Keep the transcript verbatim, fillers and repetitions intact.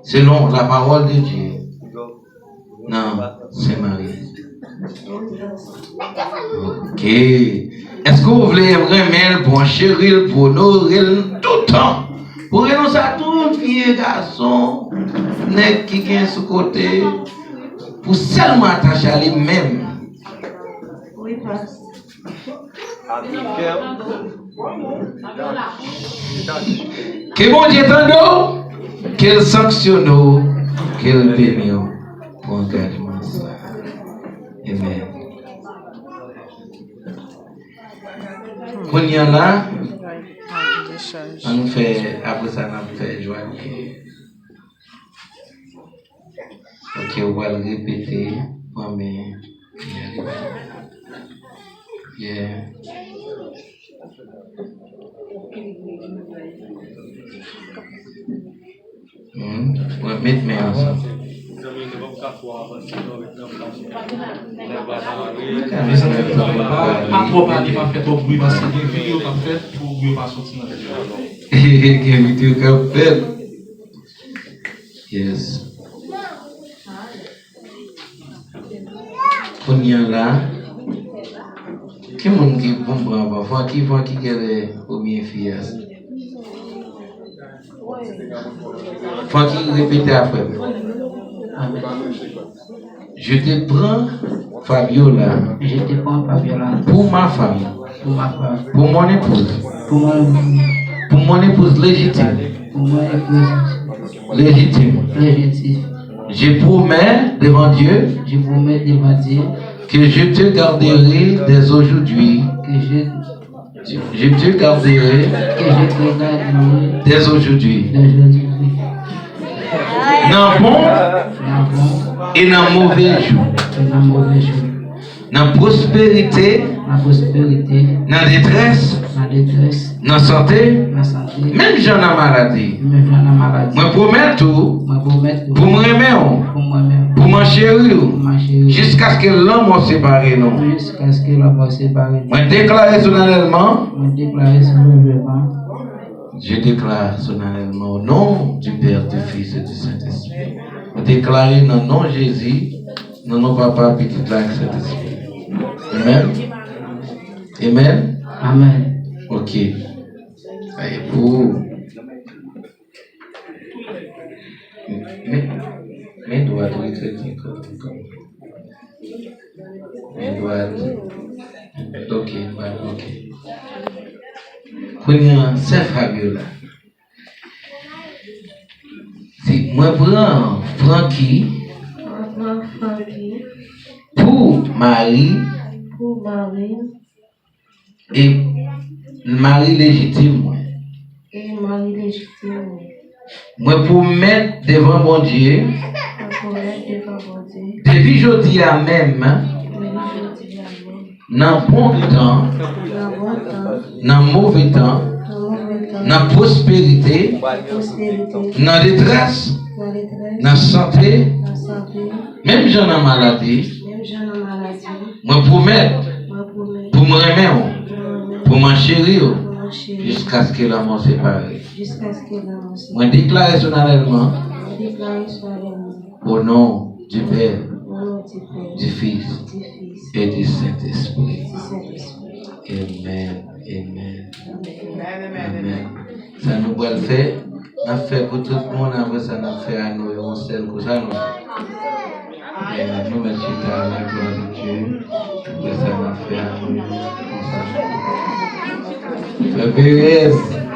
selon la parole de Dieu nan Sen Mari. Ok. Èske w vle renmen l, pou w cheri l, pou w onore l toutan? Pou w renonse a tout vye gason, nèg ki gen sou kote, pou sèlman atache a li menm? Wi, pastè. Ke Bondye tande w, ke l sanksyone w, ke l beni w pou angajman sa. Amen. Kounye a la, ann fè, apre sa, n ap fè jwanye. Ok, ou pral repete, pran men. Yeah. Hmm? Pran, met men ansanm. Pa twò pale, pa fè twòp bri, paske gen videyo k ap fèt pou bri yo pa soti nan videyo. Gen videyo k ap fèt. Yes. Kounye a la, ki moun ki pou m pran avan? Francky, Francky genlè premye fi a. Francky, repete apre m. Je te prends Fabiola Je te prends Fabiola pour ma femme, pour ma femme, pour mon épouse, pour mon, pour mon épouse légitime, pour mon épouse légitime. Légitime. Je promets devant Dieu Je promets devant Dieu que je te garderai dès aujourd'hui. Que je Je te garderai Que je te garderai dès aujourd'hui dès aujourd'hui nan bon Dans bon et nan move jou, et dans mauvais jours. Nan pwosperite, Dans prospérité, nan detrès, dans détresse, nan sante, dans santé, menm jan nan maladi. Menm jan nan maladi. Mwen pwomèt ou Mwen pwomèt ou pou m renmen w, Pou mwen menm, pou m cheri w, Pou m cheri w, jiskaske lanmò separe nou. Jiskaske lanmò separe nou. Mwen deklare solanèlman Mwen deklare solanèlman Je déclare solennellement au nom du Père, du Fils et du Saint-Esprit. Mwen deklare nan non Jezi, nan non Papa, Pitit la ak Sentespri. Amen. Amen. Amen. Ok. Aye pou men, men dwat wi kretyen kòm kòm. Men dwat. Ok, ok. Kounye a, sè Fabiola. Si mwen pran Francky Mwen pran Francky pou mari pou mari e mari lejitim mwen. E mari lejitim mwen. Mwen pwomèt devan Bondye Mwen pwomèt devan Bondye depi jodi a menm, depi jodi a menm, nan bon tan, nan bon tan, nan move tan, nan move tan, nan pwosperite, pwosperite, nan detrès, nan detrès, nan sante, nan sante, menm jan nan maladi, menm jan nan maladi, mwen pwomèt mwen pwomèt pou m renmen w, pou m renmen w, pou m cheri w, pou m cheri w, jiskaske lanmò separe. Jiskaske lanmò separe. Mwen deklare solanèlman Mwen deklare solanèlman au nom du Père, au nom du Père, du Fils du Fils et du Saint-Esprit. Du Saint-Esprit. Amen. Amen. Amen. Sa nou pral fè, n ap fè pou tout moun, apre sa n ap fè a nou yo yon sèl kou. Sa nou fè? Amen. Nou mèt chita a la gloire de Dieu. Apre sa n ap fè a nou yo yon sèl kou. Frè Perez.